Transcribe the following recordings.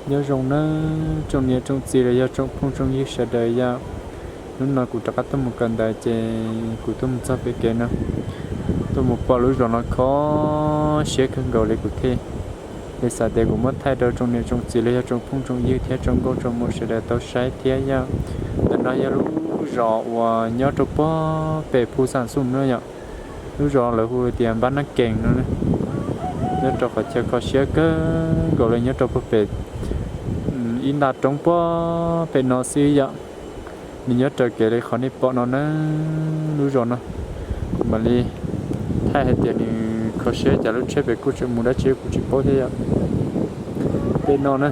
Nyob zoo nawb tsoom niam tsoom txiv los yog tsoom phooj tsoom ywg sawv daws yom. Hnub no kuv rov qab tuaj mus kawm ntawv ces kuv tuaj mus txog pem kev no, tuaj mus pom lub zos no kho siab kawg nkaus li kuv thiaj li xav tias kuv muab thaij rau tsoom niam tsoom txiv los yog tsoom phooj tsoom ywg thiab tsoom nkauj tsoom muam sawv daws tau saib thiab yom. Ntawm no yog lub zos uas nyob rau puag pem Phu Xam Xum no yom. Lub zos lawv hu tias Npab Nab Kees no, nyob rau qhov chaw kho siab kawg nkaus li, nyob rau puag pem ib nta roob puag pem no xwb yom. Nws nyob raws kev li qhov nej pom no na, lub zos no. Kuv mam li thaij hais tias nws kho siab cas lub tsheb pem kuj tseem mus dab tsi kuv tsis paub thiab yom. Pem no na,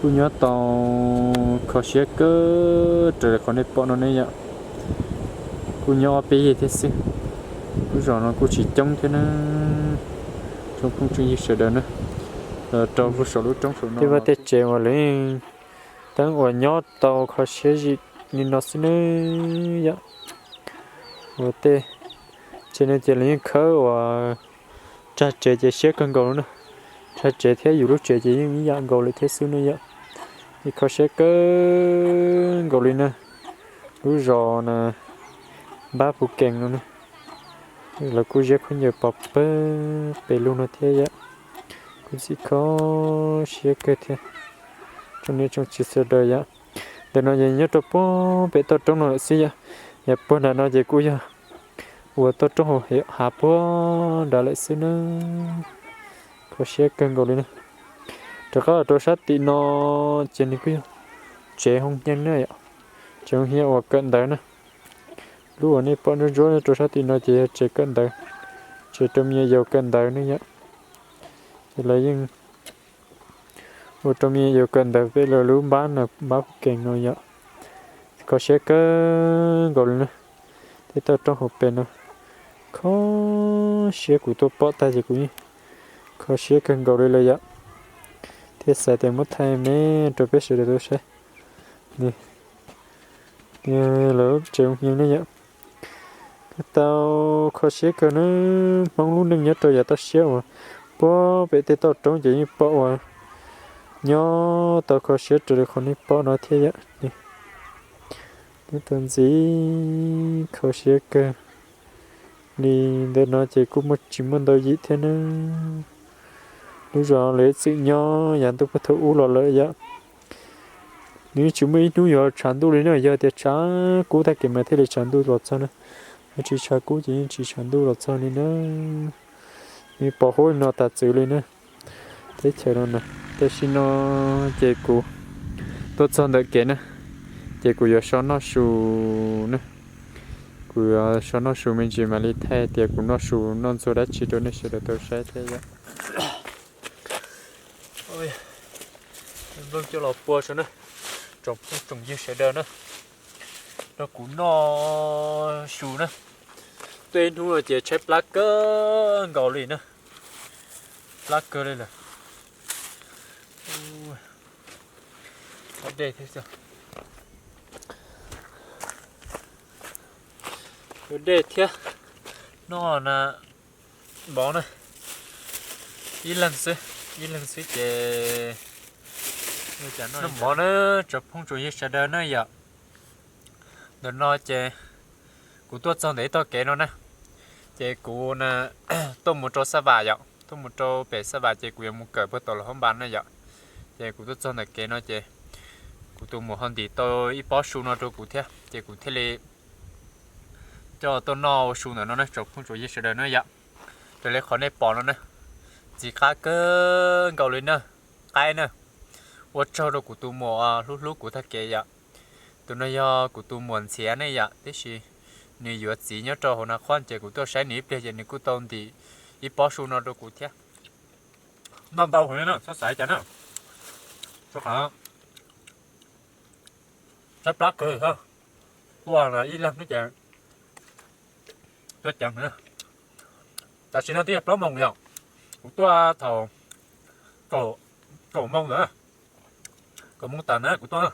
kuj nyob tau kho siab kawg raws li qhov nej pom no ne yom. Kuj nyob ob peb yig thiab xwb. Lub zos no kuj tsis coob thiab na, tsoom phooj tsoom ywg sawv daws na. Los rau puag saum lub roob saum no tej vaj tej tsev uas lawv yeej teeb uas nyob tau kho siab zim li no xwb nawb yom. Uas tej tsev no ces lawv yeej khawb uas tsag tsev ces siab kawg nkaus na. Tsag tsev thiab yus lub tsev ces yeej ib yam nkaus li thiab xwb ne yom. Ces kho siab kawg nkaus li na. Lub zos na, Npab Phu Kees no na, lawv kuj ziab khaub ncaws pov pawg pes lug no thiab yom. Kuj txim kho siab kawg thiab. Tsoom niam tsoom txiv sawv daws yom, ntawm no ces nyob rau puag pem toj roob no lawm xwb yom. Yog puag nram no ces kuj yog uas toj roob hauv hav puag nrad lawm xwb na. Kho siab kawg nkaus li na. Rov qab los rau sab tim no ces nws kuj yog tsev hoo hnyeej na yom, tsev hoo hnyeej uas kawm ntawv na. Lub uas nej pom ntsuab ntsuab rau sab tim no ces yog tsev kawm ntawv, tsev rau me nyuam yaus kawm ntawv ne yom. Ces lawv yeej ua rau me nyuam yaus kawm ntawv pem lawv lub npab no, Npab Phu Kees no yom. Kho siab kawg nkaus li na. Tej toj roob hauv pes no kho siab, kuv tuaj pom tag ces kuv yeej kho siab kawg nkaus li lawm yom. Thiaj xav tias muab thaij me rau peb sawv daws tau saib. Lawv lub tsev hoo hnyeej ne yom. Kuj tau kho siab kawg na. Hmoob lub neej nyob rau yav toj siab uas puag pem tej toj roob ces yeej pom uas nyob tau kho siab raws li qhov nej pom no thiab yom. Nyob tau ntxiv kho siab kawg li. Ntawm no ces kuj muaj tsis muaj ntau yim thiab na. Lub zos lawv txwm nyob yav ntuj puag thaum ub los lawm yom. Nws tsis muaj ib hnub yuav tshav ntuj li na, yog tias tshav kub tag kev mas thiaj li tshav ntuj los txog na. Yog tsis tshav kub ces yeej tsis tshav ntuj los txog li na. Nws pom huab li no tas txwv li na, teb chaws no na. Tam sim no ces kuv tuaj txog ntawm kev na, ces kuv yuav so noj su na. Kuv yuav so noj su me ntsis mam li thaij tias kuv noj su noj ntxuag dab tsi rau nej sawv daws tau saib thiab yom. Nplooj coj los pua saum na, tsoom phooj tsoom ywg sawv daws na, rau kuv noj su na. Tej hnub no ces tshaib plab kawg nkaus li na, plab kawg li lawm. Dej thiab, dej thiab, noj na, mov na, ib leeg xwb, ib leeg xwb ces noj mov na, tsoom phooj tsoom ywg sawv daws na yom. Ntawm no ces kuv tuaj txog ntawm ib tog kev no na, ces kuv tuaj mus rau Xaj Vam yom, tuaj mus rau pem Xaj Vam ces kuv yuav mus kawm puag tom Luas Hoob Npas na yom. Ces kuv tuaj txog ntawm kev no ces kuv tus muam ho ntim tau ib pob su no rau kuv thiab, ces kuv thiaj li coj tuaj noj ua su ntawm no na, tsoom phooj tsoom ywg sawv daws na yom. Raws li qhov nej pom no na, ntxim qab kawg nkaus li na, qaib na. Ua tsaug rau kuv tus muam hlub hlub kuv tag kev yom. Tus no yog kuv tus muam ntxhiav ne yom, tiam sis nws yuav txiv nyob rau hauv Nas Khoos ces kuv tuaj saib nws ib pliag ces nws kuj tau ntim ib pob su no rau kuv thiab. Noj ntau heev li na, txhob xav cas na, rau qhov tshaib plab kawg, tuaj ib leeg xwb ces tuaj ceev heev. Tam sim no twb yog plaub moos yom, kuv tuaj thaum kaum moos ntawd, kaum moos tas na kuv tuaj,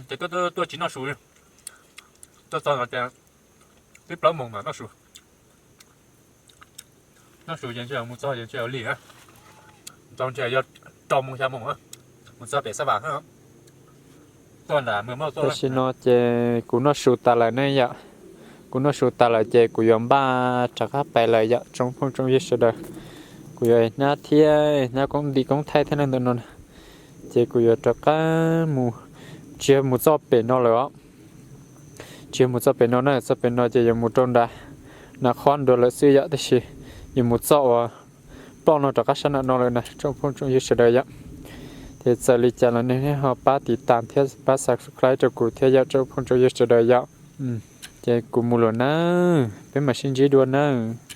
ces tuaj tuaj tsis noj su li. Tuaj txog no ces twb plaub moos mas noj su, noj su ces ntshe mus txog ces ntshe lig na, txog ntshe yog rau moos xya moos na. Tam sim no ces kuv noj su tas lawm ne yom. Kuv noj su tas lawm ces kuv yuav npaj rov qab pais lawm yom tsoom phooj tsoom ywg sawv daws. Kuv yuav hnab thiab hnab koob ntim koob thaij thiab ntawm no na. Ces kuv yuav rov qab mus, tsis yog mus txoj pem no lawm os. Tsis yog mus txoj pem no na, txoj pem no ces yuav mus rau nram Nas Khoos dua lawm xwb yom, tab sis yuav mus txoj uas ploj no rov qab sab nram no lawm na tsoom phooj tsoom ywg sawv daws yom. Ces txawm li cas los nej ho pab tiv tas thiab pab subscribe rau kuv thiab yom tsoom phooj tsoom ywg sawv daws yom. Ces kuv mus lawm nawb, peb mam sib ntsib dua nawb.